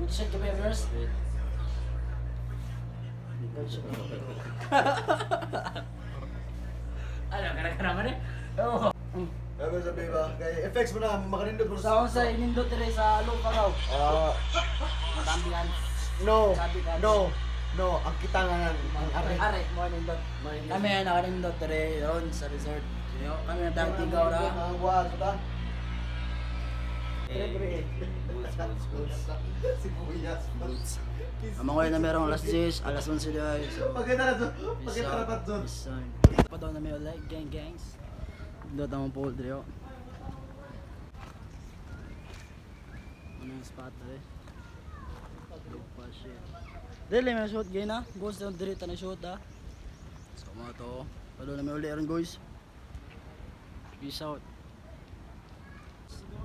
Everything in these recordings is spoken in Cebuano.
Good shit kami, brothers. Good shit. Ano, kana man eh? Oo. Ano sabi ba? Kay effects mo na makanindot mo Sa sa inindot dire sa Luparaw. Ah, Ambiance. no. Sabi ka. No. No, ang kita nga ang are. Are, mo nindot. Kami ay nakanindot dire ron sa resort. Yo, kami na tigaw ra. Ang buwan ta. Goods, goods, goods. Sibuyas. Goods. Ang mga na merong alas 10, alas 11 dahil. So, Pagkita na to. peace Pagkita na out. to. Peace out. Pa daw na may ulit, gang gangs. Dot ang pool dire. Oh. Ano yung spot dire? Lupa shit. Dili may shoot gay na. Goes down dire ta na shoot ah. So mga to. Pa daw na may uli ron, guys. Peace out.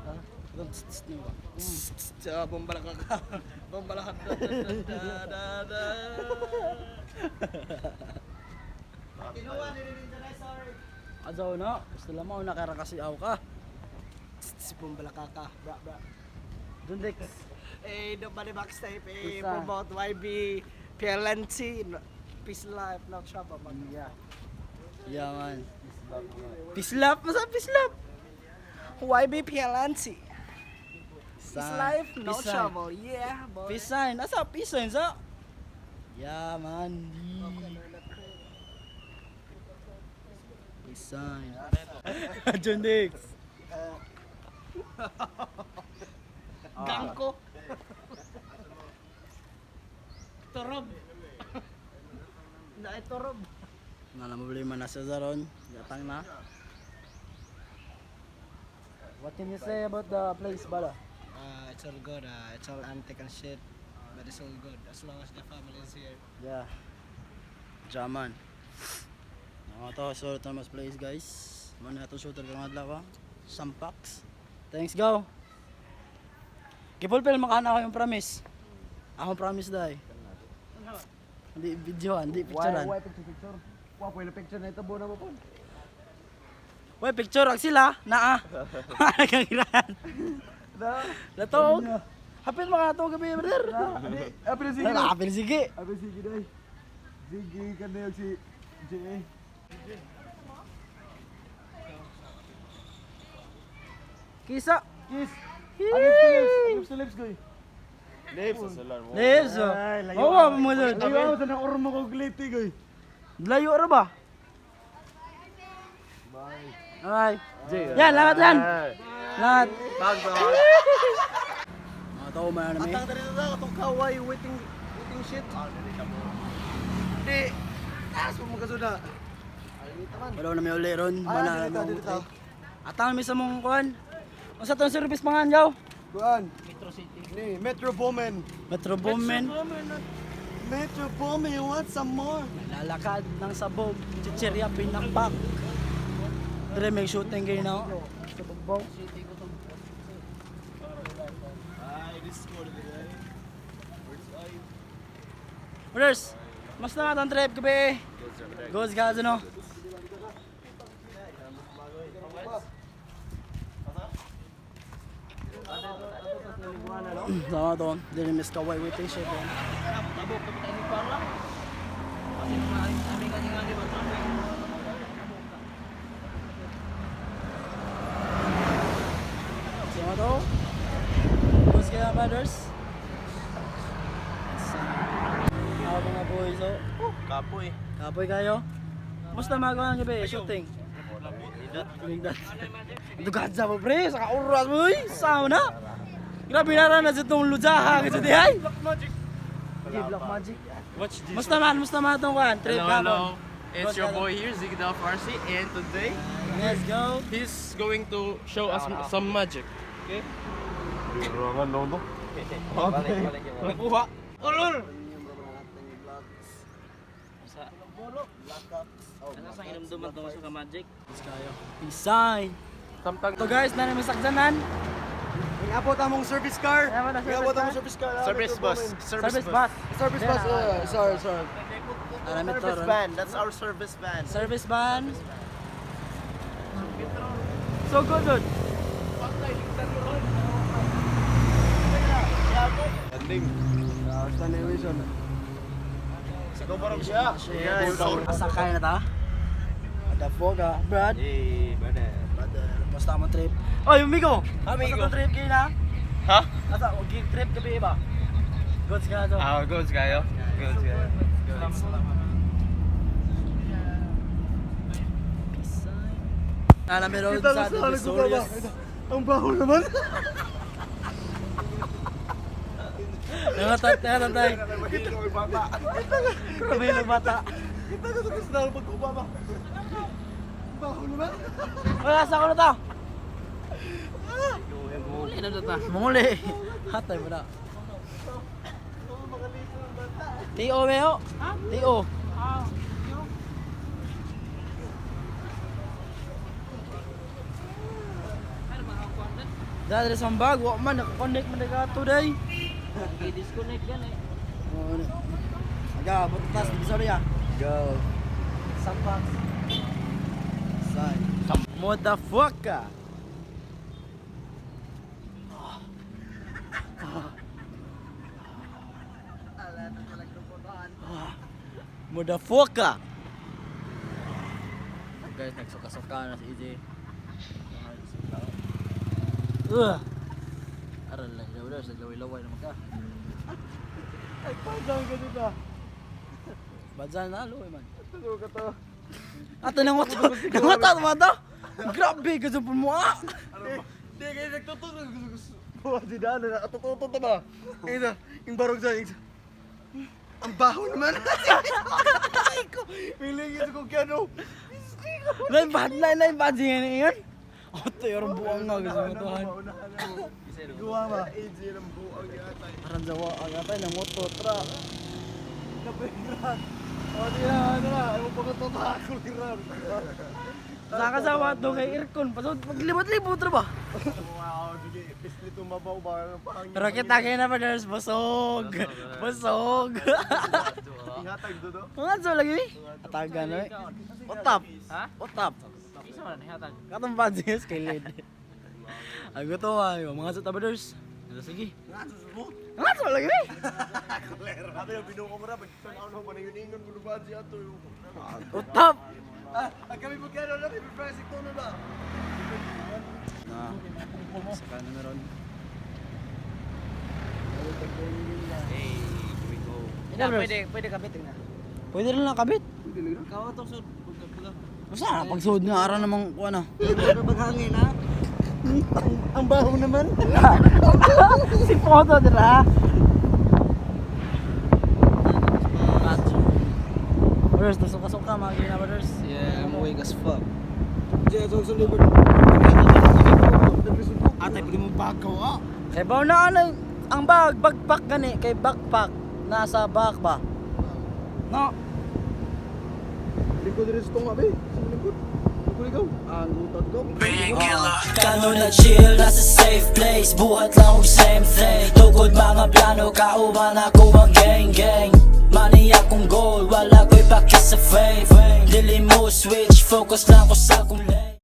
Ha? Itong tss tss niyo ba? Bombalak ka. Bombalak ka. Da, da, da. Azaw na, gusto lang mo nakara kasi aw ka. Si Bombalak ka. Bra, bra. Dundex. Eh, nobody backstep. Eh, Isa. promote YB, PLNT. Peace life, no trouble, man. Yeah. Yeah, man. Peace love, masa peace love. YB PLNT. Peace Sign. life, no Peace sign. trouble. Yeah, boy. Peace sign. Asa peace sign sa? Yeah, man. Peace sign. John Dix. Gangko. Torob. Na torob. Nga na problema na sa Zaron. Gatang na. What can you say about the place, Bala? It's all good. It's all antique and shit. But it's all good as long as the family is here. Yeah. Jaman. Mga to, short na mas place, guys. Muna na itong shooter karong adlaw ah. Sampaks. Thanks, go. Gipulpil makana ako yung promise. Akong promise dai. Hindi video, hindi picturean. Why picture picture? Wa pwede picture na ito buo na mo po. Why picture ang sila naa. Nagkagiran. Da. Latog. Hapit mga to gabi, brother. Di, apil sige. Apil sige. Apil sige dai. Sige kanay si JA. Kisa. Kiss. Lips to lips, goy. Lips sa sila mo. Lives. Ay, layo. Oh, mo mo. Layo sa nang ormo ko gliti, goy. Layo ra ba? Bye. Bye. Yan, lahat yan. Lahat. Mga tao, man na may. Atang diri na katong kaway waiting waiting shit. Di. Taas mo magkasuda. Wala na may uli ron. Ah, Wala dito, na dito. Atang may sa mong kuan. Unsa tong service pangan gaw? Kuan. Metro City. Ni Metro Bowman. Metro Boomin. Metro Bowman, you want some more? Lalakad ng sabog. Chichirya pinakpak. Dire may shooting kayo na. Sa bugbaw. Ay, this is more than Brothers, mas na nga trip gabi. Goes guys, ano? Sama to, dili miss kaway waiting shed. Sama to. Goes kaya, brothers. Ako mga boys, oh. Kapoy. Kapoy kayo. Musta mga ang gabi? Shooting. Nindot. Dugadza mo pre, sa kauras mo uy. Sama na. Grabe na na sa itong lujaha kasi di ay. Black magic. Okay, black magic. Watch this. Musta man, musta man itong kuan? Trip Hello, hapon. hello. It's your Boss, boy here, Zigda Farsi, and today Let's go. he's going to show us some magic. Okay? Ruangan dong to. Nakuha. Ulol! Ano sa inumduman tungkol sa magic? Let's kayo. Peace sign. Samtang So guys, na namin saksanan. Ingabot among service car. Ingabot ang service Ingabot car. among service car. Ah, Service Metro bus. Bowman. Service bus. Service bus. Sorry, sorry. Arami to ron. van. That's our service van. Service van. So good, dude. Landing. Stanley Wilson. Asa kaya na ta? Adafoga, Brad. Hey, brother. Brother, basta mo trip. Oy, amigo. Amigo. Asa trip kayo na? Ha? Asa o gig trip gabi ba? Goods ka to. Ah, goods kayo. Goods kayo. Goods. Alam meron sa Divisorius. Ang baho naman. Nangatat, nangatatay. Grabe yung bata. Kita ko sa kristal pag-uba ba. Ang baho naman. Wala sa ko na ta. Muli na ta. Manguli. Hatay mo na. T.O. Meo. T.O. Dahil sa bag, wa man, nakakonect man na today. I-disconnect yan eh. Oo, ano. Aga, butas, sorry ah. Go. Sampak. Sign. Motherfucker. Motherfucker. Guys, nagsuka-suka na si EJ. Ugh. Aral lang, daw sa laway-laway naman ka. Ay, padang ka dito. Badyan na, laway man. Ano ka to? Ato nang wato, nang wato mo to. Grabe ka sa mo ah. Di kayo nagtutulog. Buwa di daan na nakatututo to ba? Ito, yung barog sa yung Ang baho naman. Ay ko. Piling ito kung kano. Lain bad, lain lain bad siya ngayon. Ato yung buang nga gusto mo tuhan. Gawa ba? AJ ng buang yata. Parang jawa ang atay nang wato tra. Kapigran. O di na, ano na. Ayaw pa ko kuliran. Saka sa wato kay aircon pasod maglibot-libot ra ba? Wow, sige. Pislit tumabaw ba? Pangin. Pero kita kayo na brothers, busog. Busog. Ihatag dodo. Mga so lagi. Ataga na eh. Otap. Ha? Otap. Isa man hatag. Katong badges kay Led. Ay gusto ay mga sa brothers. Sige. Nga so lagi. Sabi na binuong ra, pag ano ba na yun ingon mo ba siya to. Otap. Ah, ang kami magkano na rin, price ito na ba? Na. Saka na meron. Hey, here we go. Ina, bro. Pwede, pwede kapit na. Pwede rin lang kabit. Kawa tong sud pagka Basta na pagsuod nga ara namang kuan na. Ano maghangin ha? Ang baho naman. Si Poto dira. Brothers, nasuka-suka mga gina brothers. Yeah, I'm awake as fuck. Diyan sa likod. Atay, pwede mo bagaw ah. Kay baw na ano ang bag backpack gani kay backpack nasa back ba. No. Likod rin sa tunga, be. Sa likod. Likod ikaw. Ang gutot ko. Kano na chill, nasa safe place. Buhat lang og same thing. Tugod mga plano, kauban ako ang gang gang. Money akong goal, wala ko'y pake sa fame. Dili mo switch, focus lang ko sa akong lane.